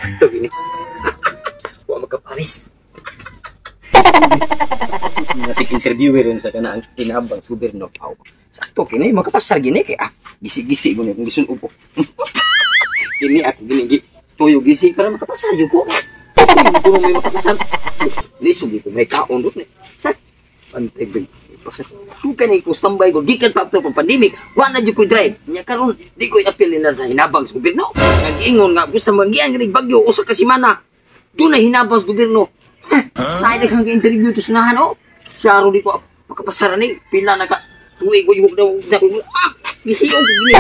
Sakto gini. Wa magkaparis. Natik interviewer rin sa kanang kinabang sa gobyerno. Aw, sakto kini makapasar gini kay ah. Gisi-gisi ko ni kung gisunob ko. Kini ako gini gi tuyo gisi para makapasar jud ko. Kung may makapasar. Lisod ko may kaon dot ni. Ha? Antay big. Pasar. Kung kani ko standby ko gikan pa to pag pandemic, wa na jud ko drive. Nya karon di ko i-appeal na sa hinabang sa gobyerno. Nag-ingon nga gusto magian ganig bagyo usa ka semana. Doon na hinabang sa gobyerno. Ha? Naay kang interview to sunahan oh. Siya ro di ko makapasar ni pila na ka tuig ko yung na ah gisiong ko gini.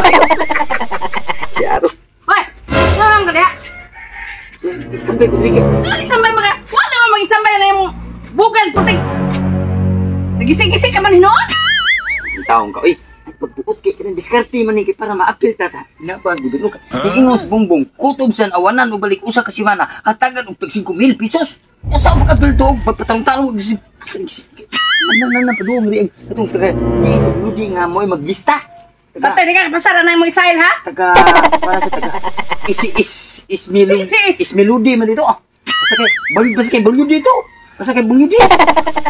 Siya ro. Hoy! Saan ka diha? Istambay ko wiki. Ano isambay mga? Wala mo mag-isambay na yung bugal puting. Nagising-gising ka man hinuon? Ang taong ka, oy, pagbuot kay kanang diskarte man ni kay para maapil ta sa hinabang gobyerno ka. Iingos bongbong, kutob san awanan o balik usa ka semana, hatagan og tag 5,000 pesos. Usa pa ka apil to pagpatarong-tarong og na na na paduong ri ang atong taga isip ludi nga mo'y maglista. Taga Patay di ka pasara na yung style ha? Taga para sa taga isi is is melu Isi is. Is melody man dito ah. Basta kay balik basta kay balyo dito. Basta kay balyo dito.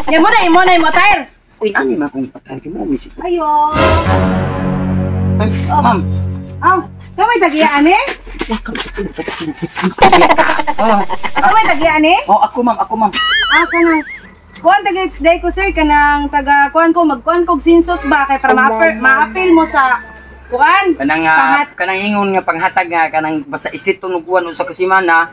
Yan mo na, imo na imo tire. Uy, ani man kung patay kay mo misip. Ayo. Ay, ma'am. Aw, kamay tagiyaan eh? Ah, Kamay tagiyaan eh? oh, ako ma'am, ako ma'am. Ah, kanang kuan tagay day ko sir kanang taga kuan ko magkuan kog census ba kay para ma-appeal mo sa kuan. Kanang Panghat. Kanang ingon nga panghatag nga kanang basta istrito no kuan usa ka semana,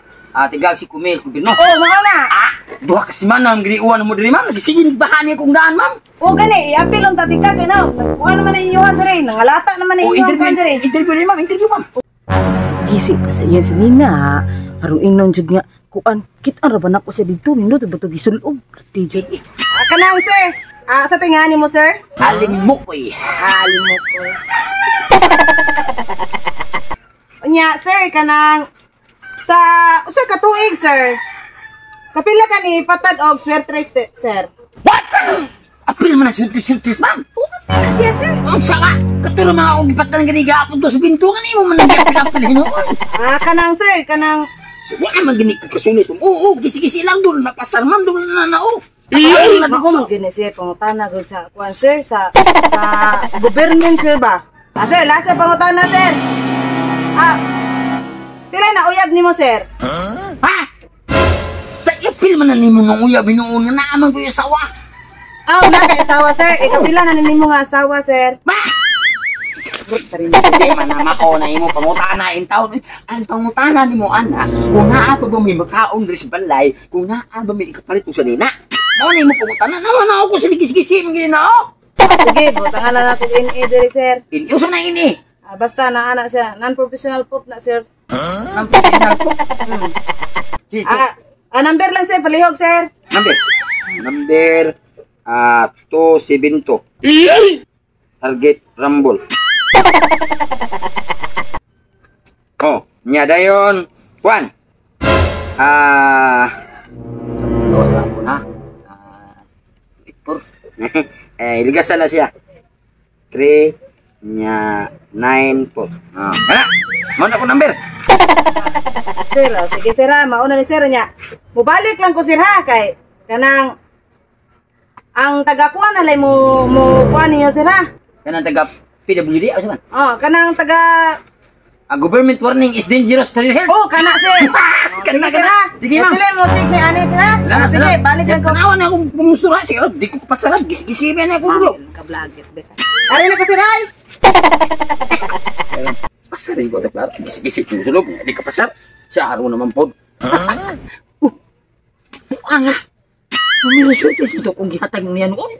tigal si kumil gobyerno. Oh, mao na. Ah, duha ka semana ang giniuan mo diri ma'am. Sige bahan niya kung daan ma'am. O gani, i-appeal ang tatika kay na. Kuan naman ang inyuhan diri, nangalata naman ang Oh, inyuhan interview, kuan diri. interview rin ma'am, interview ma'am. Gisi pa sa iya si Nina. Harong ingnon jud nga kuan kit-an ra ba nako siya didto nindot ba to gisulob ti jud. Ah, kanang sir. Ah, sa tingani mo sir? Aling mo koy. Alim mo ko. Unya, sir, kanang sa usa ka tuig, sir. Kapila ka ni patad og swertres, sir. What? Apil man na sultis-sultis ma'am. Ano siya, sir? Ang saka, katuro mga akong gipatan ng ganigapon to sa bintungan imo man ang gapil hinuon. Ah, kanang sir, kanang So, wala man gani kakasunis mo. Oo, oo, gisi-gisi lang doon. Napasar man doon na na oh. Ay, na Mao man gani siya pangutana gud sa kuan sir sa government sir ba. Ah, sir, last na pangutana, sir. Ah, pila na uyab nimo, sir? Ha? Sa ipil man na nimo nung uyab hinuon nga naaman ko yung sawa. Ah, wala kay asawa, sir. Eh, kapila na nimo nga asawa, sir? Ba? Hindi man na mako na imo pangutana in taon. Ang pangutana nimo ana, kung naa pa ba may makaon diri sa balay, kung naa ba may ikapalit ko sa nina. Mao na imo pangutana. Nawa na ako sa gisi-gisi man gini na oh. Sige, butangan na nato NA diri, sir. Ini usa na ini. Ah, basta na ana siya, non-professional poop na, sir. Ang professional po. Sige, Ah, number lang, sir, palihog, sir. Number. Number 272. Target Rumble. Oh, nya dayon. Juan. Ah, sa ako na. Ah, 4. Eh, ligasan na siya. 3 nya 9 4. Ah, kana. Mo na ko number. Sir, oh, sige sir ha, mauna ni sir niya. Mubalik lang ko sir ha kay kanang ang taga-kuan na lay mo mo kuan ninyo sir ha. Kanang taga PWD asa man? Oh, kanang taga A government warning is dangerous to your health. Oh, kana sir. Oh, Kana, sige sir kana. ha. Sige, ma'am. Sila mo check ni ani sir ha. Salamat, Ah, sige, salamat. balik lang ko. Tanawan na akong pumusura. Sige, di ko pasaran. Gisi-gisi na ako dulo. Ka vlogger be. Ari na ko sir ay. Pasarin ko, klaro. Gisi-gisi ko sulog. Di ka pasar. Siya haro naman po. Buka nga. Numero swerte ito kung gihatag niya noon.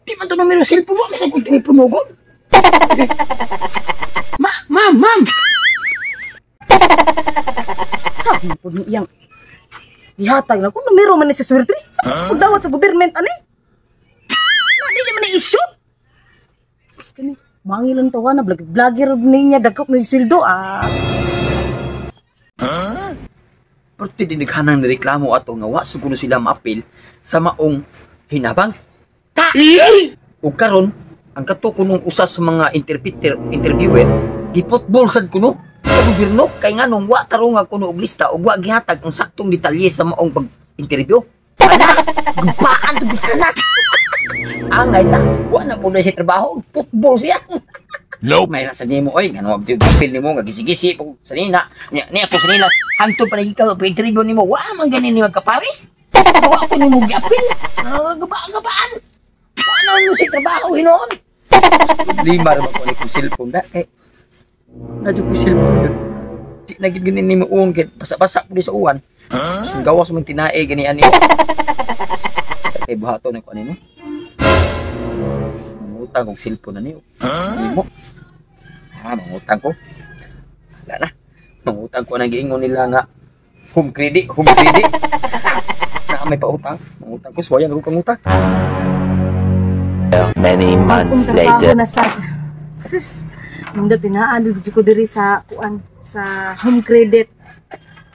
Di man to numero cellphone mo. Masa kung telepono ko. Ma, ma'am, ma'am. Sa man pud ni iyang gihatag na kung numero man ni sa swertres sa pagdawat sa government ani. Na dili man ni issue. Kani mangilan to na vlog vlogger ninya dagkop ni sweldo ah. Parte din naghanang reklamo ato nga wa suguno sila maapil sa maong hinabang. Ta! Ug karon ang kato kunong usa sa mga interpreter interviewer, gipotball sad kuno. Sa gobyerno kay nganong wa tarunga kuno og lista ug wa gihatag ang saktong detalye sa maong pag-interview. Ana, gubaan to bitana. Angay ta, wa na po na siya trabaho, football siya. Nope. May rasa nimo oy, ngano gyud apil nimo nga gisi-gisi po sa nina. Nya niya ko sa nina, hangtod pa ikaw pag-interview nimo, wa man gani ni magkaparis. Wa ko nimo giapil. Ah, gabaan. Wa na mo siya trabaho hinuon. Problema ra ba ko ni kong cellphone da kay na jud ko cellphone yun. Di na gid gani nimo uon kay basa-basa po di sa uwan. Huh? Gawas man tinae gani ani. Sa kay buhaton ko ani no. Mangutang kong cellphone na niyo. Nimo. Ah, mangutang ko. Wala na. Mangutang ko nang giingon nila nga home credit, home credit. Na may pautang. Mangutang ko, suwayan ako pangutang. Many months Akong trabaho later. na sa sis. Nindot tinaan dito ko diri sa kuan sa home credit.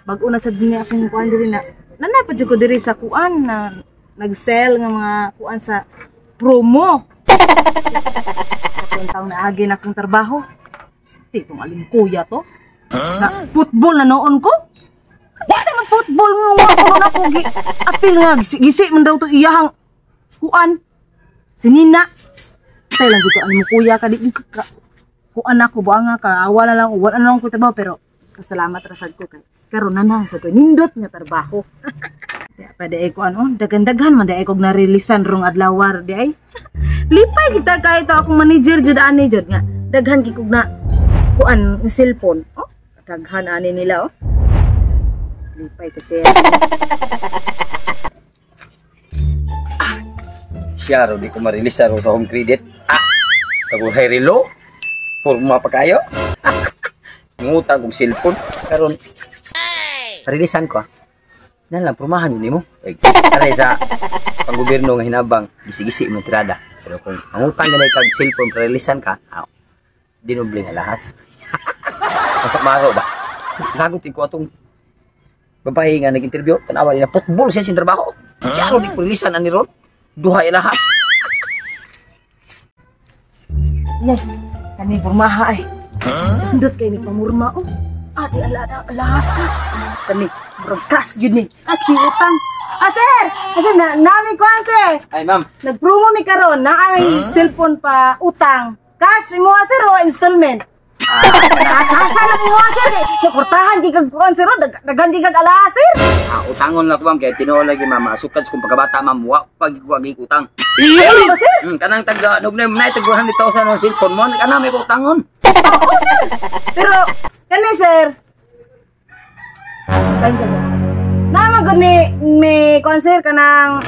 Bag-o na sad ni akong kuan diri na. Nana pa jud ko diri sa kuan na nag-sell nga mga kuan sa promo. Sis, katong taong naagi na akong trabaho. Sti tong aling kuya to. Na football na noon ko. What man football nga wa ko na ko gi apil nga gisi, gisi man daw to iyahang kuan. Sinina. Tay lang jud ko ano mo kuya ka di ka, ka kuan ako buanga ka awa na lang, wala na lang ko trabaho, pero pasalamat ra sad ko kay karon na nang sa ko nindot nga trabaho. Kaya pa di ko ano, daghan-daghan man di ko na-releasean rong adlaw di ay. Lipay kita kay to akong manager jud ani jud nga daghan gid kog na kuan nga cellphone. Oh, daghan ani nila oh. Lipay kasi. Siya ro di ko ma-release ro sa home credit. Ah, kaguhay relo. Porma pa kayo. Ngutang kong cellphone karon. Releasean ko ah. Na lang pormahan yun nimo. Eh, aray sa panggobyerno nga hinabang gisi-gisi mo tirada. Pero kung mangutang ganay kag cellphone para releasean ka, ah, dinuble nga lahas. Maro ba? Lagot ko atong babae nga nag-interview, tanawa ni na football siya sin trabaho. Siya ro di ko releasean ani ron. Duha ilahas. Yes, kani pormaha ay. Nindot kay ni pamurma oh. Ate ala alahas ka. Kani murag cash jud ni. At utang. Ah sir, asa na nami kuan sir. Ay ma'am, Nagpromo mi karon na aming cellphone pa utang. Cash mo sir o installment? Ah, cash na mo sir. Nakurtahan gi kag kuan sir, oh. Daghan gi kag alahas sir. Ah, utangon lang ko ma'am kay tinuod lagi ma'am, masukad sa kong pagkabata ma'am, wa pag ko agi utang. Ano ba sir? Kanang tag nugnay na tag 100,000 ang cellphone mo, kana may utangon. Oo sir. Pero kani sir. Time sa sir. Nama gud ni may kuan sir kanang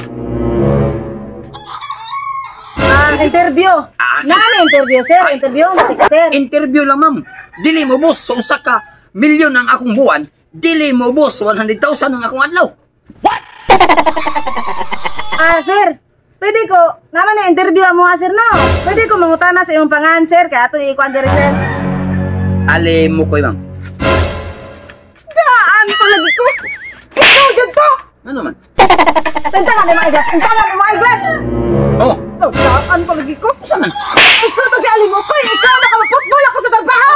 ah, interview. Ah, Nami interview sir, interview mati ka sir. Interview lang ma'am. Dili mo boss sa usa ka milyon ang akong buwan, dili mo boss 100,000 ang akong adlaw. Ah sir, pwede ko naman na interview mo ha sir no. Pwede ko mangutana sa imong pangan sir kay ato i-kuan diri sir. Ali mo koy ma'am. Daan pa lagi ko. Ikaw jud to. Ano man? Tantangan ni mga eyeglass, tantangan ni mga eyeglass. Oh, Oh, daan pa lagi ko. usa man? Ikaw to si Alimukoy, ikaw na ka-football ako sa trabaho.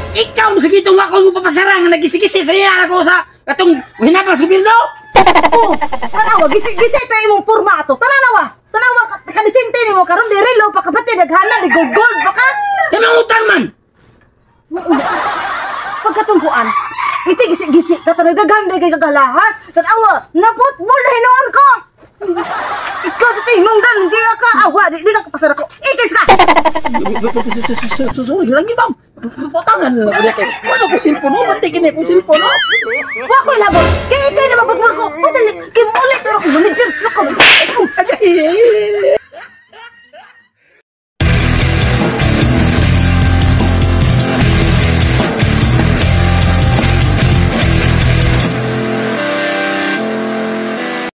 Ikaw mo sige itong ako mo papasara nga nagisigisi sa iya ako sa atong hinabang sa gobyerno. Oh, tanawa, gisi-gisi tayo imong porma ato. Tananawa, tanawa, kadisente nimo karon di relo pa kapatid naghana di gold gold pa ka. Kay mangutang man. Pagkatungkuan, iti gisi-gisi ka tanay daghan di kay kagalahas. Tanawa, na football na hinuon ko. Ikaw to hinungdan di ka awa di, di ka kapasar ako. Ikis ka. Susunod lang yun, ma'am. Putangan lang ko kay. Wala ko cellphone no, bantay kini akong cellphone no. Wa ko labot. Kay ikaw na mapagmul ko. Padali kay mo ulit pero ko manager ko. Ay,